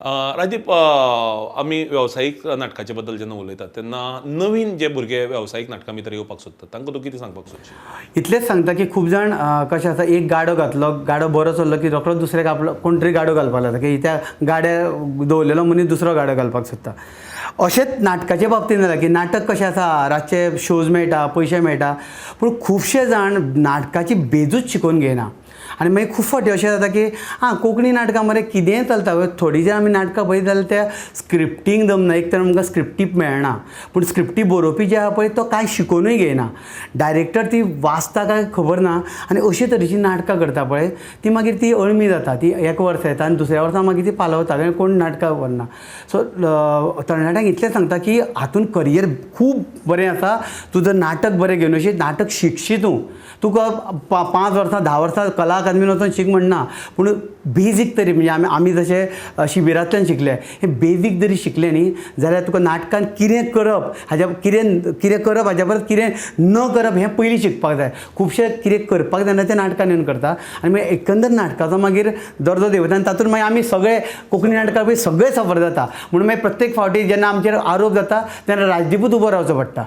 राजदीप, आमी वेवसायीक नाटकाचे बद्दल जेन्ना उलयतात तेन्ना नवीन जे भुरगे वेवसायीक नाटकां भितर येवपाक सोदतात तांकां तूं कितें सांगपाक सोदशील? इतलेंच सांगता की खूब जाण कशें आसा, एक गाडो घातलो, गाडो बरो चल्लो की रोखडोच दुसऱ्याक आपलो कोण तरी गाडो घालपाक लागता की त्या गाड्या दवरलेलो मनीस दुसरो गाडो घालपाक सोदता. अशेंच नाटकाचे बाबतींत जालां की नाटक कशें आसा, रातचे शोज मेळटा, पयशे मेळटा, पूण खुबशे जाण नाटकाची बेजूच शिकोवन घेयना. आनी मागीर खूब फावटी अशें जाता की आं कोंकणी नाटकां मरे कितेंय चलता. थोडीं जर आमी नाटकां पळयत जाल्यार त्या स्क्रिप्टींक दम ना, एक तर आमकां स्क्रिप्टी मेळना, पूण स्क्रिप्टी बरोवपी जे आहा पळय तो कांय शिकोवनूय घेयना, डायरेक्टर ती वाचता काय खबर ना, आनी अशे तरेचीं नाटकां करता पळय ती मागीर ती अळमी जाता, ती एक वर्स येता आनी दुसऱ्या वर्सा मागीर ती पालवता, कारण कोण नाटकां व्हरना. सो तरणाट्यांक इतलें सांगता की हातूंत करियर खूब बरें आसा, तूं जर नाटक बरें घेवन वयशी, नाटक शिकशी तूं, तुका 5 वर्सां 10 वर्सां कला अकादमीन वचोन शीक म्हणना, पूण बेजीक तरी म्हणजे आमी जशे शिबिरांतल्यान शिकले हे बेजीक जरी शिकले न्ही जाल्यार तुका नाटकान कितें करप हाज्या कितें करप हाज्या परस कितें न करप हें पयलीं शिकपाक जाय. खुबशे कितें करपाक जायना तें नाटकान येवन करता आनी मागीर एकंदर नाटकाचो मागीर दर्जो देंवता आनी तातूंत मागीर आमी सगळे कोंकणी नाटकां पळय सगळे सफर जाता. म्हणून मागीर प्रत्येक फावटी जेन्ना आमचेर आरोप जाता तेन्ना राजदीपूच उबो रावचो पडटा.